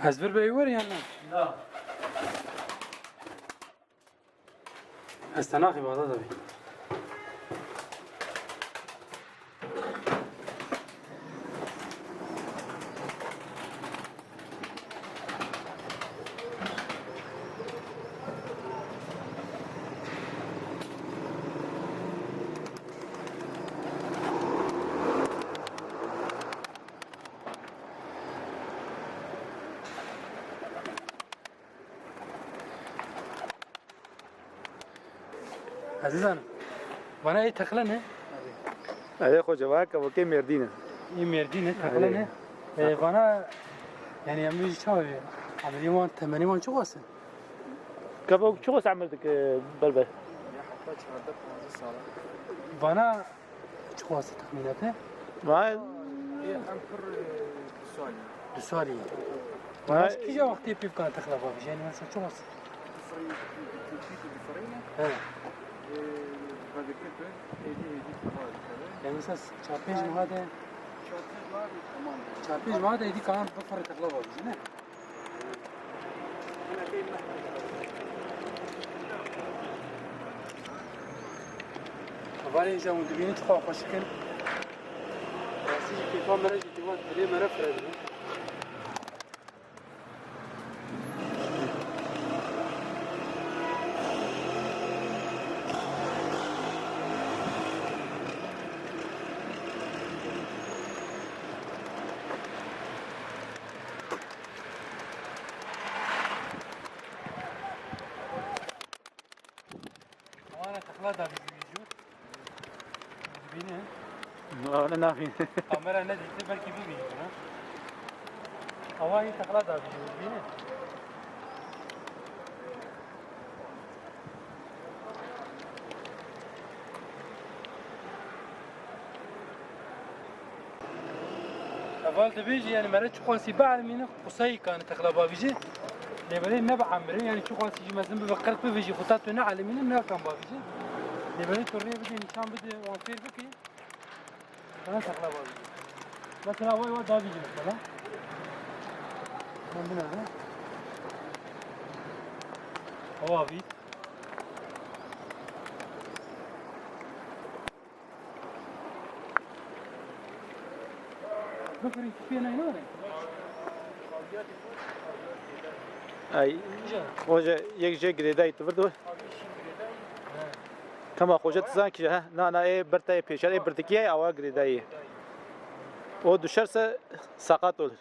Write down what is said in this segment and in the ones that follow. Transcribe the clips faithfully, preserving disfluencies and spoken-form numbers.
Ez vir beyî wer yan na? Na. Ez te naxî Bexdad abi. Ezîzan, vana ê teqle ne? Erê xoca, va kevokê Mêrdîn e. Ê Mêrdîn e, teqle ne? Erê. Ee, vana, yani em jî çawa, emelî wan, temenî wan çi xwest e? Kevok çi xwest emir dike berber? Ya heta çardeh panzdeh sal. Vana Çi xwast e texmîna te? Vay. Ê, em pir, e, du salî. Du salî. Vay. Baş kîja wextê pê bikane texla bavêje? Yani mesela çi xwast e? Difirî, difirî, difirî ne? He. E, vedike tu, êdî, êdî texla dikeve. Yani mesela çar pênc meha de. Çar pênc meha de, tamam. Çar pênc meha de êdî karan bifirî texla bavêje, ne? Hevalên ji hûn dibînin çiqas xweşik in. Rastî jî kêfa me re jî diwan dilê me re fireh dibin. Wana texla davî jû. Dibîne? Wana nabîne. Kamera nedîte, belkî bibîne, ha? Awa yî texla davî jû, dibîne? Heval dibêjî, yani mere çiqasî bielimîne, quseyî kane texla bavîjê. Lê belê ne biemirê, yani çiqasî jî mezin bibe, qirk bibe jî, xwe ta tu neelimîne, nakan bavîjê. Lê belê tu rê bidê, nîşan bidê, wan fêr bikî. Sana texla bavîjê. Mesela vay vay davîjê mesela. Min binere. Ew avî. Ay, hoca yek jê girêdayî tu vir de. Kema hoca tu zan kî he? Na, na, ê birta yê pêşer, ê birtikî ye, awa girêdayî. O düşerse sakat olur.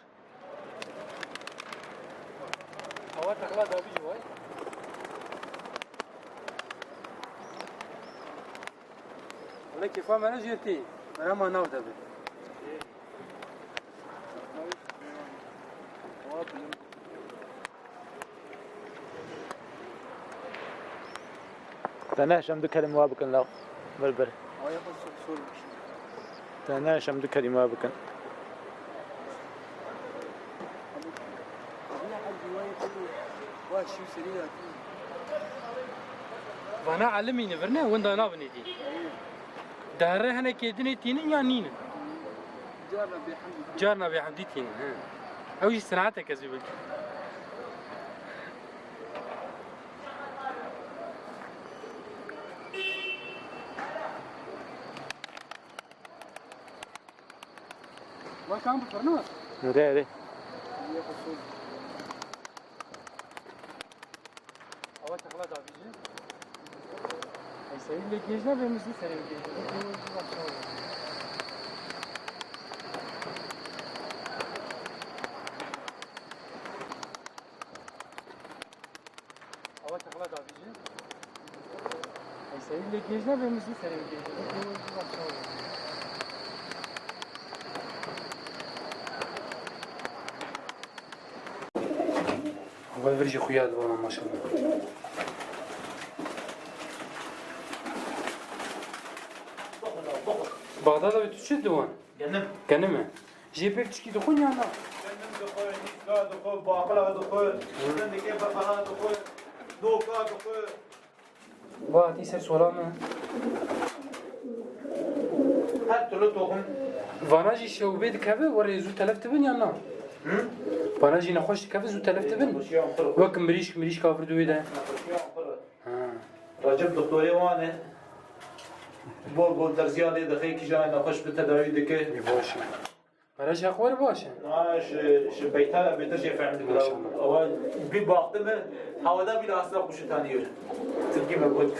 Awa texla davî jî vay. Wele kêfa me ne jê tê. Me re ma nav de be. Te ne şem du kelîme wa bikin law. Bir bir. Te ne şem du kelîme wa bikin. Vana elimîne vir ne, winda nabin êdî. Derre hinekê dinê tînin ya nînin? Carna bêhemdî. Carna bêhemdî tînin, he. Ew jî sinatek ez ê bikim. Wa kan bi firna? Erê, erê. Yê xwe soz. Awa texla davîjî. Ey serî lê gêj nebe, min zû serê gêj. Awa texla davîjî. Ey serî lê gêj nebe, min zû serê gêj. Heval vir jî xuya dibana maşallah. Bexdad abi, tu çi diwan? Genim. Genim e. Jê pê piçkî dixwin ya na? Genim dixwe, nîska dixwe, baqila dixwe, zindikê befela dixwe, noka dixwe. Wa hatî ser sola me. Her türlü tohum. Vana jî şewbê dikeve, werê zû telef dibin ya na? Bana jî nexweş dikeve zû telef dibin. Nexweşiyan pir. Wek mirîşk, mirîşka vir dû wê de. Nexweşiyan pir. Ha. Recep doktorê wan e. Bol bol derziya lê dixe, kîjanê nexweş bi tedawî dike. Ê baş e. Mera ji heq wer baş e. Ha, ji, ji beytara bêtir jê fehm dikira. Maşallah. Ewa bir baktı mı, havada bile aslan kuşu tanıyor. Tilki mi bu?